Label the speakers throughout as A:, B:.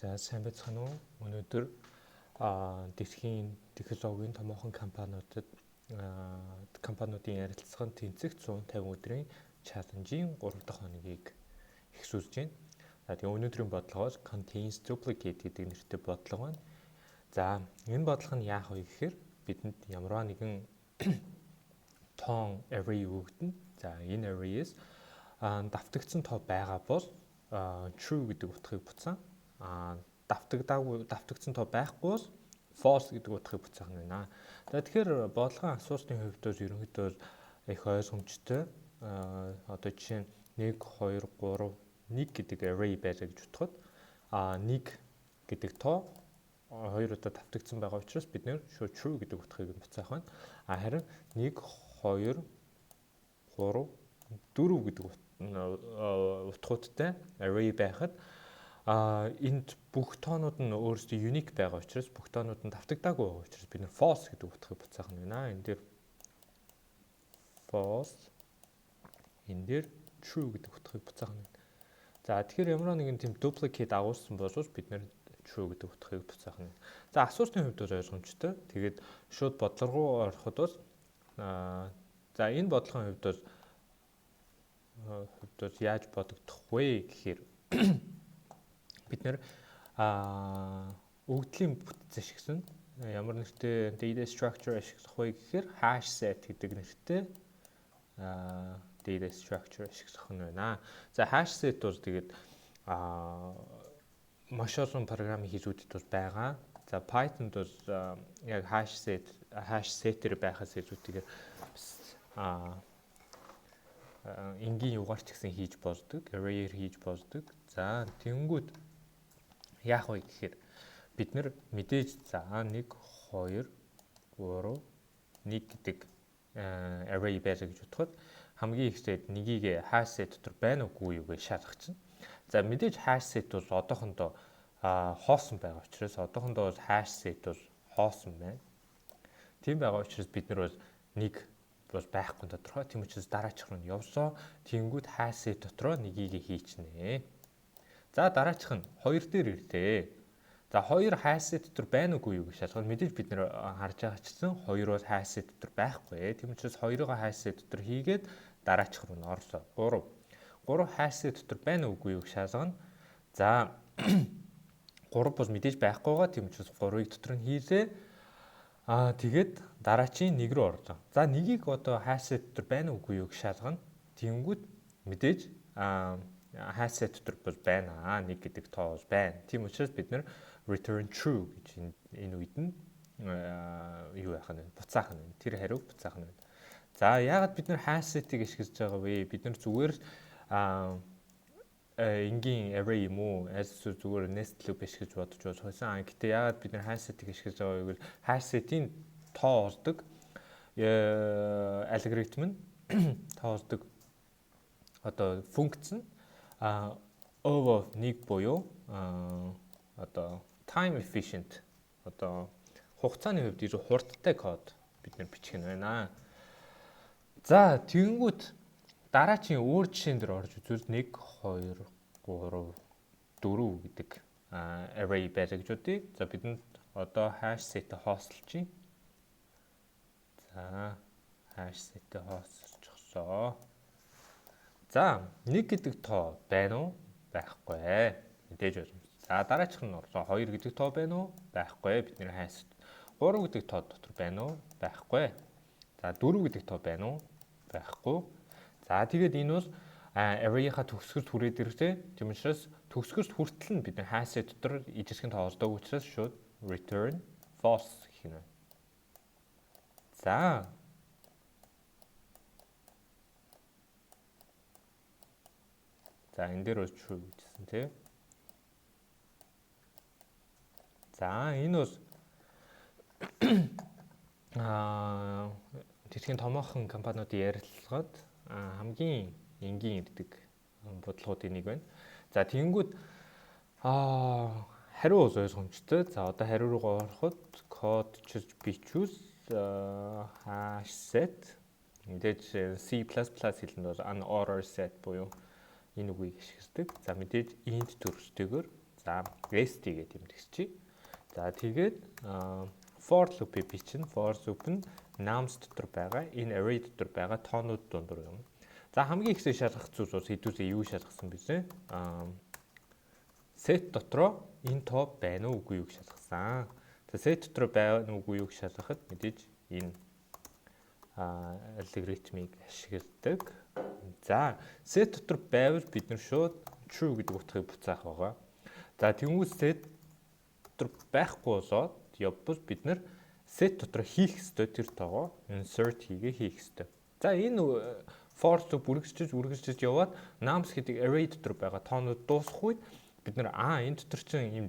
A: За, сайн байцгаана уу? Өнөөдөр дэлхийн технологийн томоохон компаниудад компаниудын ярилцлагын тэнцэх 150 өдрийн challenge-ийн 3 дахь хоногийг эхлүүлж байна. За, тэгээ өнөөдрийн бодлого бол contains duplicate гэдэг нэртэй бодлого байна. За, энэ бодлого нь яах вэ гэхээр бидэнд ямарваа нэгэн тоон array өгөгдөнө. За, энэ array-с давтагдсан тоо байгаа бол true гэдэг утгыг буцаан, давтагдаагүй, давтагдсан тоо байхгүй бол false гэдэг утгыг буцаах нь байна. За, тэгэхээр бодлогын асуултын хувьд бол ерөнхийдөө их ойлгомжтой. Одоо жишээ нь 1 2 3 1 гэдэг array байлаа гэж бодоход 1 гэдэг тоо хоёр удаа давтагдсан байгаа учраас бид нэр шууд true гэдэг утгыг буцаах байна. А харин 1 2 3 4 гэдэг утгуудтай array байхад энд бүх тоонууд нь өөрсдөө unique байгаа учраас, бүх тоонууд нь давтагдаагүй байгаа учраас бид нэр false гэдэг утгыг буцаах нь байна. Энэ дээр false, энэ дээр true гэдэг утгыг буцаах нь байна. За, тэгэхээр ямар нэгэн тийм duplicate агуулсан бол бид нэр true гэдэг утгыг буцаах нь. За, асуултын хувьд бол ойлгомжтой. Тэгээд шууд бодлого руу ороход бол за, энэ бодлогын хувьд бол яаж бодогдох вэ гэхээр бид нэр өгөгдлийн бүтэц ашигласан, ямар нэртэй data structure ашиглах вэ гэхээр hash set гэдэг нэртэй data structure ашиглах нь байна. За, hash set бол тэгээд маш олон програмын хэлүүдэд бол байгаа. За, Python-д бол яг hash set-ээр байхаас илүүтэйгээр энгийн югаар ч гэсэн хийж болдог, array-ээр хийж болдог. За, тэгэнгүүт яах вэ гэхээр бид нар мэдээж за 1 2 3 1 гэдэг array байлаа гэж бодоход хамгийн эхлээд нэгийг hash set дотор байна уугүй юу гэж шалгах чинь. За, мэдээж hash set бол одоохондоо хоосон байгаа учраас, одоохондоо бол hash set бол хоосон байна. Тийм байгаа учраас бид нар бол нэг бол байхгүй тодорхой. Тийм учраас дараачих руу нь явсоо. Тэнгүүд hash set дотроо нэгийг хийчихнэ. За, дараачих нь 2 дээр ирлээ. За, 2 hash set дотор байна уугүй юу гэж шалгах. Мэдээж бид нэр харж байгаачлан 2 бол hash set дотор байхгүй. Тийм учраас 2-ыг hash set дотор хийгээд дараачих руу нь орлоо. 3. 3 hash set дотор байна уугүй юу гэж шалгана. За, 3 бол мэдээж байхгүйгаа. Тийм учраас 3-ыг дотор нь хийлээ. Аа, тэгээд дараачийн 1 рүү орлоо. За, нэгийг одоо hash set дотор байна уугүй юу гэж шалгана. Тэнгүүд мэдээж hash set дотор бол байна. 1 гэдэг тоо бол байна. Тийм учраас бид нэр return true гэж энэ үед нь юу яах нь вэ? Буцаах нь вэ? Тэр хариуг буцаах нь вэ? За, яагаад бид нар hash set-ийг ашиглаж байгаа вэ? Бид нар зүгээр энгийн array юм уу? Аль эсвэл зүгээр nest loop ашиглаж бодож болох байсан. Гэтэ яагаад бид нар hash set-ийг ашиглаж байгаа вэ гэвэл hash set-ийн тоо олдог алгоритм нь, тоо олдог одоо функц нь O of 1 буюу одоо time efficient, одоо хугацааны хувьд илүү хурдтай код бид нэр бичих нь байна. За, тэгэнгүүт дараачийн өөр жишээн дээр орж үзвэл 1 2 3 4 гэдэг array байлаа гэж бодъё. За, бидэнд одоо hash set хоосолчих. За, hash set хоосолчихсоо. За, 1 гэдэг тоо байна уу? Байхгүй. Мэдээж боломж. За, дараачих нь орлоо. 2 гэдэг тоо байна уу? Байхгүй. Бидний hash 3 гэдэг тоо дотор байна уу? Байхгүй. За, 4 гэдэг тоо байна уу? Байхгүй. За, тэгээд энэ бол array-ийнхаа төгсгөлд хүрээд ирлээ. Тийм учраас төгсгөлд хүртэл нь бид hash set дотор ижилхэн тоо олдоогүй учраас шууд return false гэх юм байна. За, энэ дээр бол true гэжсэн, тий. За, энэ бол дэлхийн томоохон компаниудын ярилцлагад хамгийн энгийн ирдэг бодлогоудын нэг байна. За, тэгэнгүүт хариу бол ойлгомжтой. За, одоо хариу руугаа ороход кодчилж бичвэл hash set, мэдээж C++ хэлэнд бол unordered set буюу энэ үгийг ашигладаг. За, мэдээж int төрөлтэйгээр, За, ST гэдэг тэмдэгсчий. За, тэгээд for loop-ийг бичнэ. For loop нь nums дотор байгаа, энэ array дотор байгаа тоонууд дундуур юм. За, хамгийн ихсээ шалгах зүйл бол хэдүүлээ юу шалгасан бисэ? Set дотроо энэ тоо байна уу, үгүй юу гэж шалгасан. За, set дотроо байна уу, үгүй юу гэж шалгахад мэдээж энэ алгоритмыг ашигладаг. За, set дотор байвал бид нар шууд true гэдэг утгыг буцаах байгаа. За, тэгвэл set дотор байхгүй болоод явбал бид нар set дотор хийх ёстой тэр тоогоо insert хийгээ хийх ёстой. За, энэ for loop үргэлжлэж үргэлжлэж яваад nums гэдэг array дотор байгаа тоонууд дуусах үед бид нар энэ дотор чинь ийм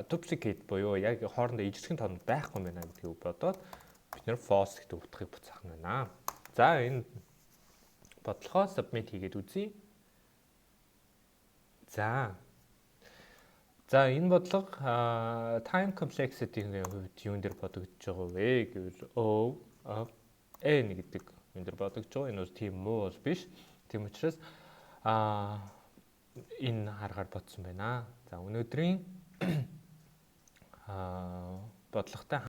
A: duplicate буюу яг хоорондоо ижилхэн тоонууд байхгүй юм байна гэдгийг бодоод бид нар false гэдэг утгыг буцаах нь байна. За, энэ бодлогоо submit хийгээд үзье. За. За, энэ бодлого time complexity-ийн хувьд юун дээр бодогдож байгаа вэ гэвэл O of n гэдэг юм дээр бодогдож байгаа. Энэ бол тийм муу бол биш. Тийм учраас энэ аргаар бодсон байна. За, өнөөдрийн бодлоготой